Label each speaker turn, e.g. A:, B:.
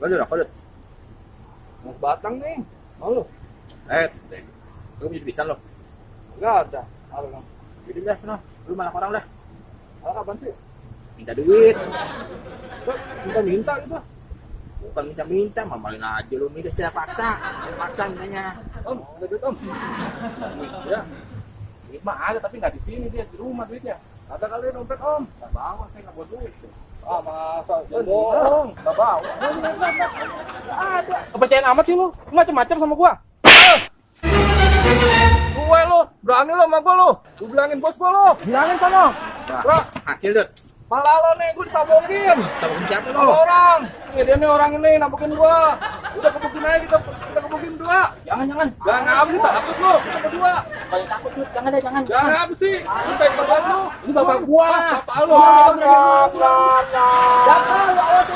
A: Kodut.
B: Mau batang nih. Mau lu?
A: Aku bisa bisa lo.
B: Enggak ada. Halo, Bang.
A: Jadi dah sono. Lu malah orang dah.
B: Apaan sih?
A: Minta duit.
B: Minta gitu.
A: Bukan minta, mamalin aja lu minta secara paksa. Secara paksa mintanya.
B: Om, ada duit Om. Ya. Duit mah ada tapi nggak di sini dia di rumah duitnya. Ada kali dompet Om. Nggak bawa, saya nggak bawa duit. Ah masa bohong, nggak bawa. Nggak ada. Kepercayaan amat sih lu, macam-macam sama gua. Gue lu, berani lu sama gua lu. Lu bilangin bos gua lu. Bilangin sana. Bro,
A: Hasil deh.
B: malah lo nih gua ditabokin.
A: Tabokin siapa
B: Sama
A: lo?
B: orang. Nih dia nih orang ini nabokin gua. Udah kebukin aja kita kebukin berdua.
A: Jangan.
B: Jangan apa takut lu, kita berdua.
A: Banyak takut lu. Jangan deh, jangan.
B: Jangan apa sih? Lu baik bapak lu.
A: Ini bapak gua.
B: Bapak lu. Jangan, awas